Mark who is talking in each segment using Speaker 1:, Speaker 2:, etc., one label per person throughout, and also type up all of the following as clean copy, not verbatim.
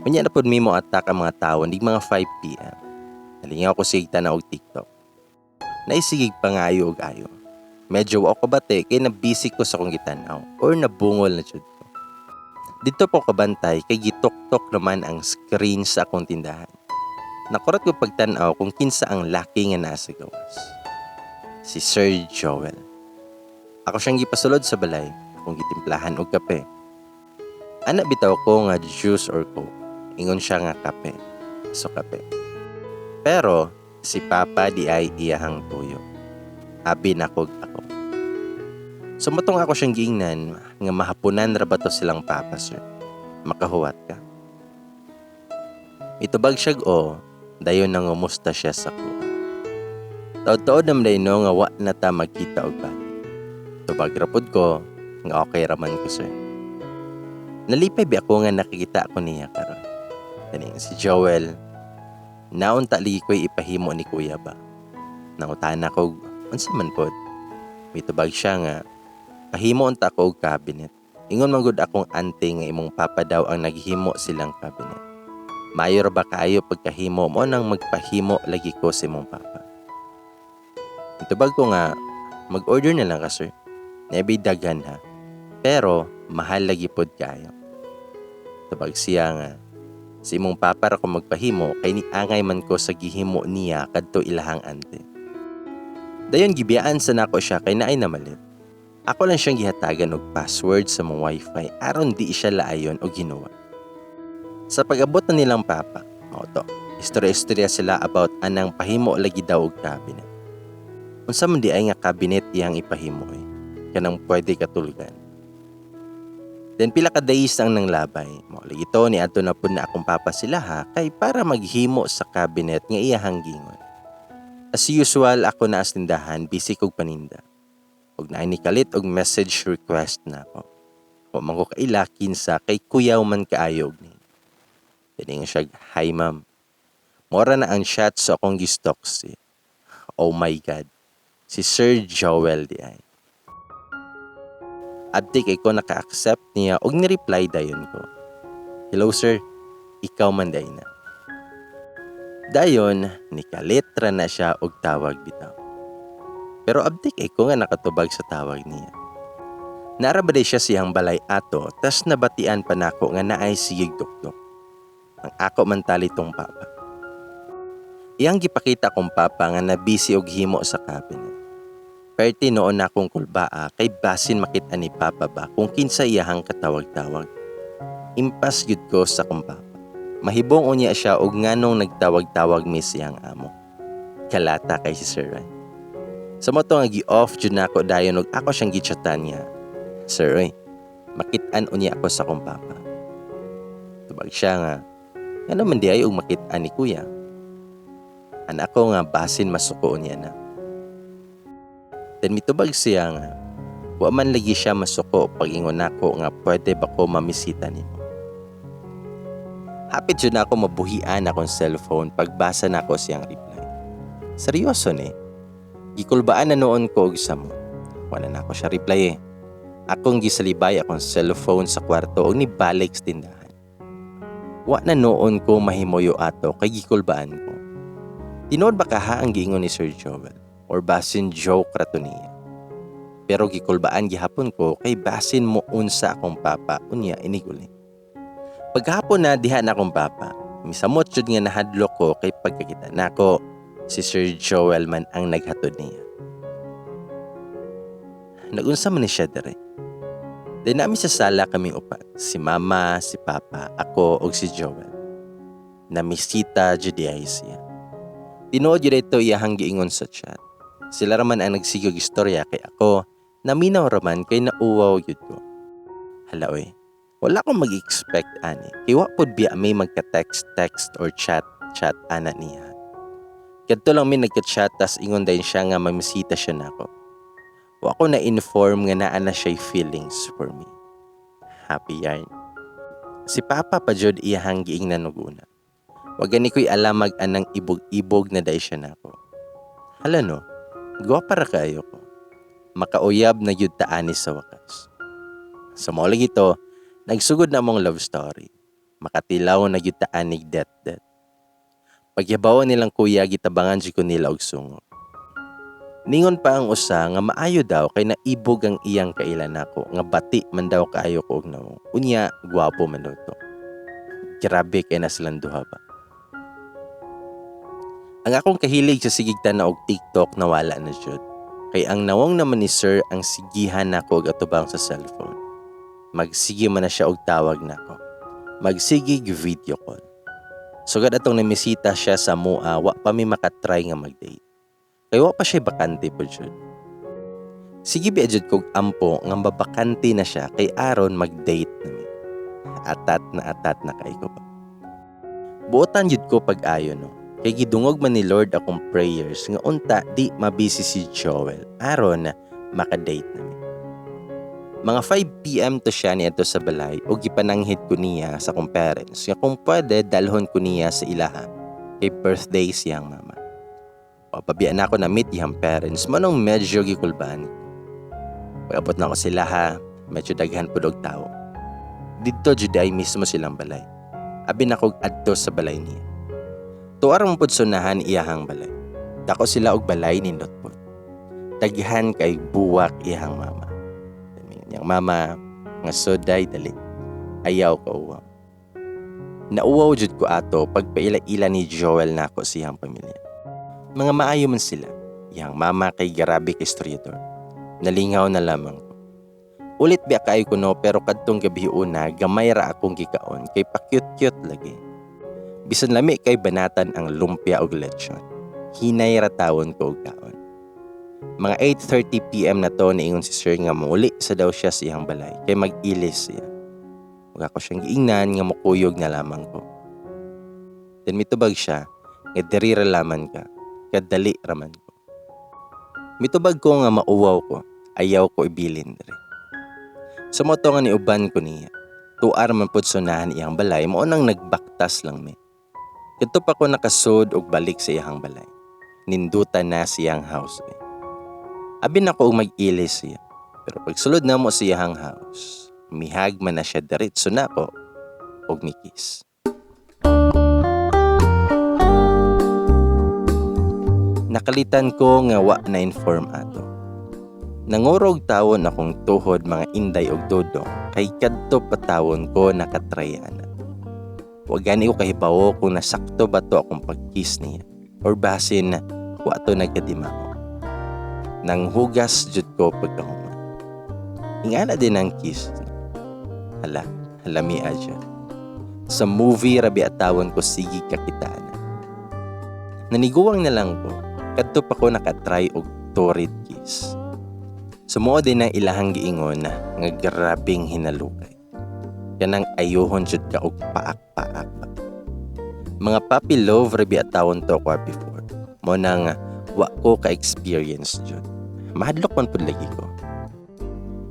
Speaker 1: Unya na pod mi mo attack ang mga tawo nig mga 5 p.m. Nalingaw ko sig tan-aw og TikTok. Naisigig pangayo og ayo. Medyo wa ko bati kay na-busy ko sa akong gitan-aw or nabungol na jud ko. Didto pa ko kabantay kay gituktok naman ang screen sa akong tindahan. Nakurat ko pagtan-aw kung kinsa ang laki nga naa sa gawas. Si Sir Joel. Ako siyang gipasulod sa balay, akong gitimplahan og kape. Ana bitaw ko nga juice or Coke. Ingon siya nga kape. So kape. Pero si Papa di ay iyahang tuyo. Abi nakog ako. Sumutong ako siyang giingnan nga mahapunan ra ba to silang papa, sir? Makahuwat ka? Mitubag siya o, dayon nangumusta siya sa ko. Taod-taod naman day no nga wa na ta magkita og balik. Tubag ra pod ko nga okay raman ko, sir. Nalipay bi ako nga nakikita ako niya karon. Kaning si Joel, naunta lagi ko'y ipahimo ni kuya ba. Nangutana ko, unsa man pod? Mitubag siya nga, pahimo unta ko og cabinet. Ingon man gud akong ante nga imong papa daw ang naghimo silang cabinet. Maayo ra ba kaayo pagkahimo mo nang magpahimo lagi ko sa imong papa. Mitubag ko nga, mag-order na lang ka, sir. Nebi daghan ha. Pero mahal lagi pod kaayo. Tubag siya nga, sa imong papa ra ko magpahimo kay niangay man ko sa gihimo niya kadto ilahang ante. Dayon gibiyaan sa nako siya kay naay namalit. Ako lang siyang gihatagan og password sa mong wifi aron di siya laayon og hinuwa. Sa pag-abot na nilang papa, mao to, istorya-istorya sila about anang pahimo lagi daw og cabinet. Unsa man di ay nga cabinet iyang ipahimo eh, kanang pwede katulgan. Then pila ka days ang nanglabay. Mao lagi to ni adto na pud na akong papa sila ha kay para maghimo sa cabinet nga iyahang gingon. As usual, ako na as tindahan, busy kog paninda. Og naay ni kalit og message request na ako. Wa man ko kaila kinsa kay kuyaw man kaayo og name. Tiningon siya, "Hi, ma'am." Mora na ang chat sa akong gistalk si. Oh my God. Si Sir Joel di ay. Abti kay ko naka-accept niya og ni-reply dayon ko. "Hello, sir, ikaw man day na." Dayon, nikaletra na siya og tawag bitaw. Pero abti kay ko nga nakatubag sa tawag niya. Nara ba day siya siyang balay ato, tas nabatian pa nako nga naay sigig dukdok. Ang ako man tali tong papa. Iyang gipakita kong papa nga nabisi og himo sa cabinet. Perti noon na akong kulbaa kay basin makita ni papa ba kung kinsa iyahang katawag-tawag. Impas gyud ko sa akong papa. Mahibong unya siya og nganong nagtawag-tawag mi siyang amo. Kalata kay si Sir Ray. Sa mo to nga gi-off jud nako dayon og ako siyang gichatan niya. "Sir oy, makit-an unya ako sa akong papa." Tubag siya nga, "Ngano man di ay og makit-an ni kuya?" Ana ako nga basin masuko niya na. Then mitubag siya nga, wa man lagi siya masuko pag ingon nako nga pwede ba ko mamisita nimo. Hapit jud na ako mabuhian akong cellphone pagbasa nako siyang reply. Seryoso ni. Gikulbaan na noon ko og samot. Wala na ako siya reply eh. Akong gisalibay akong cellphone sa kwarto og nibalik sa tindahan. Wa na noon ko mahimuyo ato kay gikulbaan ko. Tinuod ba kaha ang giingon ni Sir Joel? Or basin joke ra to niya? Pero gikulbaan gihapon ko kay basin mo unsa akong papa unya iniguli. Paghapon na diha na akong papa. Misamot jud nga nahadlok ko kay pagkakita nako si Sir Joel man ang naghatod niya. Nagunsa man ni siya dere. Then nami sa sala kaming upat, si mama, si papa, ako ug si Joel. Namisita jud ay siya. Tinuod jud ito iyahang giingon sa chat. Sila raman ang nagsigog istorya kay ako, naminaw raman kay nauwaw jud ko. Hala oy, wala akong mag-expect ani. Kay wa pod biya may magka-text text or chat chat ana niya. Kadto lang mi nagka-chat tas ingon dayon siya nga mamisita siya nako. Wa ko na-inform nga naa na siya'y feelings for me. Happy yarn. Si Papa pa jud iyahang giingnan og una. Wa gani ko'y alamag anang ibog-ibog na day siya nako. Hala no, gwapa ra kaayo ko. Makauyab na gyud ta ani sa wakas. Sa mao lagi to, nagsugod na among love story. Makatilaw na gyud ta anig det det. Pagyabaw nilang kuya, gitabangan jud ko nila og sungo. Ningon pa ang usa nga maayo daw kay naibog ang iyang kaila nako nga bati man daw kaayo ko og nawong. Unya gwapo man daw to. Grabe kay na silang duha ba. Ang akong kahilig sa sigig tan-aw og TikTok nawala na jud. Kay ang nawong naman ni sir ang sigihan nako og atubang sa cellphone. Magsige man na siya og tawag nako. Magsigig video call. Sugad atong namisita siya sa mua, wa pa mi makatry nga mag-date. Kay wa pa siya bakante po jud. Sige biya jud kog ampo nga mabakante na siya kay aron mag-date na mi. Atat na kay ko pa. Buotan jud ko pag-ayo no. Kay gidungog man ni Lord akong prayers nga unta di mabisi si Joel aron makadate na mi. Mga 5 p.m. to siya niadto sa balay ug gipananghid ko niya sa akong parents nga kung pwede dalhon ko niya sa ilaha kay birthday siyang mama. O pabiya na ako na meet iyang parents mao nang medyo gikulbaan ko. Pag-abot na ako sila ha, medyo daghan pud og tawo. Didto jud ay mismo silang balay. Abi na kog adto sa balay niya. Tuwa ra man pud sunahan iyahang balay. Dako sila og balay, nindot pud. Daghan kay buwak iyahang mama. Iyang mama nga suday dali. Ayaw ka uwaw. Nauwaw jud ko ato pagpaila-ila ni Joel nako siyang pamilya. Mga maayo man sila. Iyang mama kay grabe kay istoryador. Nalingaw na lamang ko. Ulit biya kaayo ko no, pero kadtong gabi una gamay ra akong gikaon kay pa-cute-cute lagi. Bisan lami kay banatan ang lumpia og lechon. Hinay ra tawon ko og kaon. Mga 8:30 p.m. na to, niingon si sir nga muuli sa daw siya sa iyang balay kay mag-ilis siya. Ug ako siyang giingnan nga mukuyog na lamang ko. Then mitubag siya nga diri ra laman ka, kadali raman ko. Mitubag ko nga mauwaw ko, ayaw ko ibilin diri. Sa mao to nga niuban ko niya. Tuar man pud sunahan iyang balay, mao nang nagbaktas lang mi. Kadto pa ko nakasud og balik sa iyang balay. Nindutan na siyang house eh. Abi na ko og mag-ilis siya. Pero pagsulod na mo sa iyang house, mihag man na siya diretso nako og mikis. Nakalitan ko nga wa na inform ato. Nangurog tawon akong tuhod, mga inday og dodong, kay kadto patawon ko nakatry ana. Wa gani ko kahibawo kung nasakto ba to akong pag-kiss niya or basin wa to nagkadimao. Nanghugas jud ko pagkahuman. Ingana din ang kiss. Hala, halami adyo. Sa movie rabi atawon ko sige kakitaan. Naniguwang na lang ko, kadto pa ko nakatry og torrid kiss. Sumuo din ang ilahang giingon nga grabing hinalukay. Kanang ayuhon jud ka og paak-paak ba. Mga puppy love rabi atawon to ko before. Mo nang wa ko ka-experience jud. Mahadlok man pud lagi ko.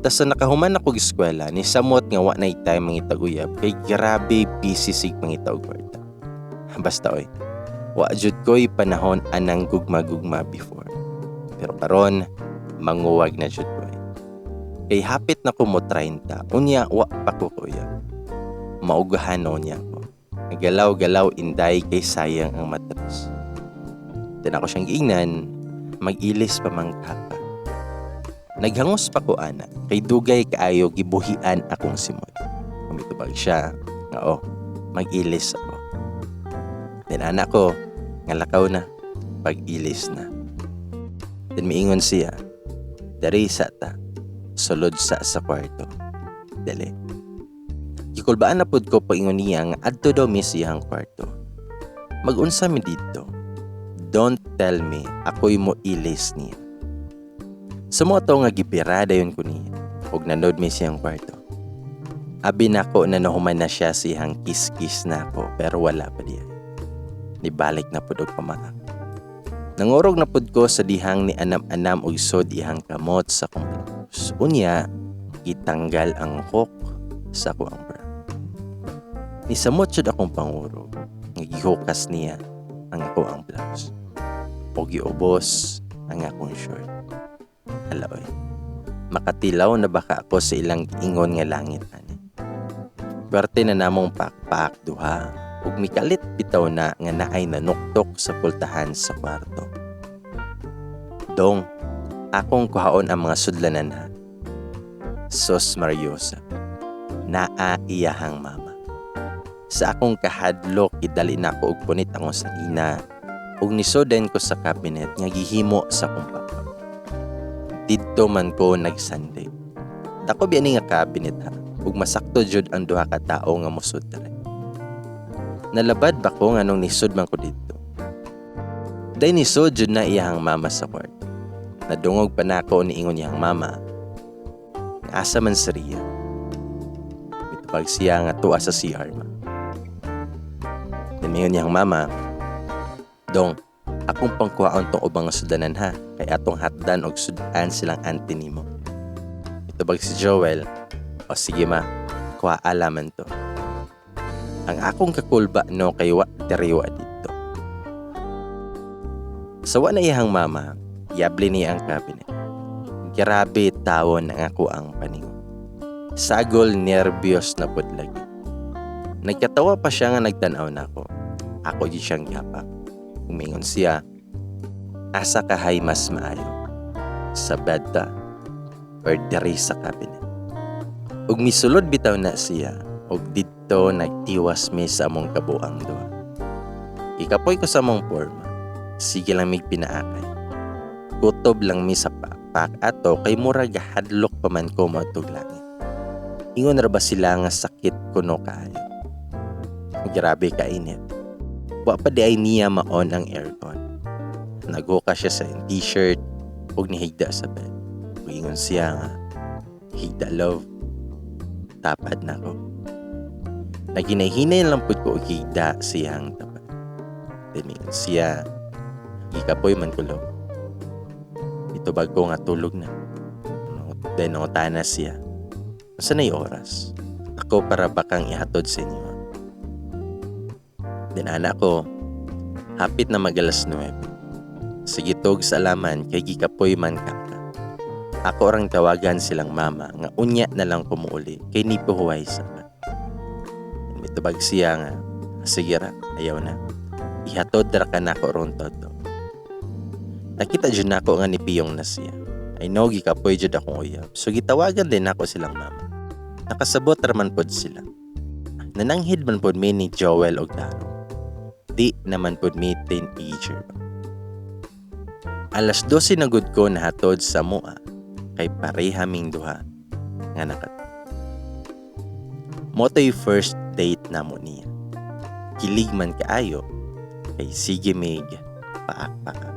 Speaker 1: Tas sa nakahuman ako eskwela, ni samot nga wa na time mangitag uyab kay grabe busy sig mangita og kwarta. Basta oy, wa jud ko'y panahon anang gugma-gugma before. Pero karon manguwag na jud ko. Kay hapit na ko mo 30, unya wa pa ko kauyab. Maugahan niya ko. Galaw-galaw inday kay sayang ang matras. Then ako siyang giingnan, mag-ilis pa man ka pa. Naghangos pa ko ana, kay dugay kaayo gibuhian akong simot. Umitubag siya, nga oh, mag-ilis ako. Then anak ko, nga lakaw na, pag-ilis na. Then miingon siya, dari sa ta, sulod sa kwarto. Dali. Gikulbaan na pud ko pag-ingon niya nga adto daw mi sa iyang kwarto. Mag-unsa mi didto? Don't tell me ako'y mo ilis niya. Sa mo to nga gibira dayon ko niya ug nanod mi siyang kwarto. Abi nako na nahuman na siya siyang kiss-kiss nako pero wala pa diya. Nibalik na pud og pamaak. Nangurog na pud ko sa dihang ni anam-anam og sod iyang kamot sa akong blouse. Unya, gitanggal ang hook sa akong bra. Nisamot jud akong pangurog nga gihukas niya ang ako ang blouse. O giubos ang akong short. Hala oy. Makatilaw na baka ako sa ilang giingon nga langit ani. Pwerte na namong pakpak duha ug mikalit bitaw na nga naay nanuktok sa pultahan sa kwarto. "Dong, akong kuhaon ang mga sudlanan ha." Sus Mariosa, naa iyahang mama. Sa akong kahadlok, gidali na ako og punit akong sanina ug nisoden ko sa cabinet nga gihimo sa akong papa. Didto man ko nagsandig. Dako biya ni nga cabinet ha, ug masakto jud ang duha ka tawo nga mosud diri. Nalabad ba ko nganong nisod man ko didto? Day nisod jud na iyahang mama sa kwarto. Nadungog pa nako niingon iyang mama, "Asa man si Ria?" Mitubag siya nga, "Tuwa sa CR, ma." Niingon iyang mama, "Dong, akong pangkuhaon tong ubang sudlanan ha, kay atong hatdan og sudan silang auntie nimo." Mitubag si Joel, "O sige ma, kuha alaman to." Ang akong kakulba no kay wa diri wa didto. Sa wa na iyang mama, yabli niya ang cabinet. Grabe tawon ang ako ang paningon. Sagol nerbyos na pud lagi. Nagkatawa pa siya nga nagtan-aw nako. Ako di siyang gihapak. Umingon siya, "Asa kahay mas maayo? Sa bed ta or diri sa cabinet?" Ug misulod bitaw na siya ug didto nagtiwas mi sa among kabuang duha. Ikapoy ko sa among porma. Sige lang mig pinaakay. Kutob lang mi sa pakpak ato kay murag hadlok pa man ko moadtog langit. Ingon ra ba sila nga sakit kuno kaayo. Grabe kainit. Wa pa di ay niya ma-on ang aircon. Naghuka siya sa t-shirt ug nihigda sa bed. Ug ingon siya nga, "Higda, love. Tapad na ko." Naghinay-hinay lang pud ko og higda sa iyang tapat. Then ingon siya, "Gikapoy man ko, love." Itubag ko nga tulog na. Then nangutana siya, "Unsa na oras? Ako para ba kang ihatod sa inyo?" Then ana ko, "Hapit na mag alas 9. Sige tog sa alaman kay gikapoy man ka. Ako orang tawagan silang mama nga unya na lang kumuuli kay ni puhuway sa ka." Mitubag siya nga, "Sige ra, ayaw na. Ihatod ra ka nako ron todo." Nakita jud nako nga nipiyong na siya. I know gikapoy jud akong uyab. So gitawagan din nako silang mama. Nakasabot ra man pod sila. Nananghid man pod mi ni Joel og tarong. Di naman pod mi teenager ba. Alas 12 na gud ko nahatod sa mua kay pareha ming duha nga nakat. Mao to'y first date namo niya. Kilig man kaayo kay sige mig paak-paak.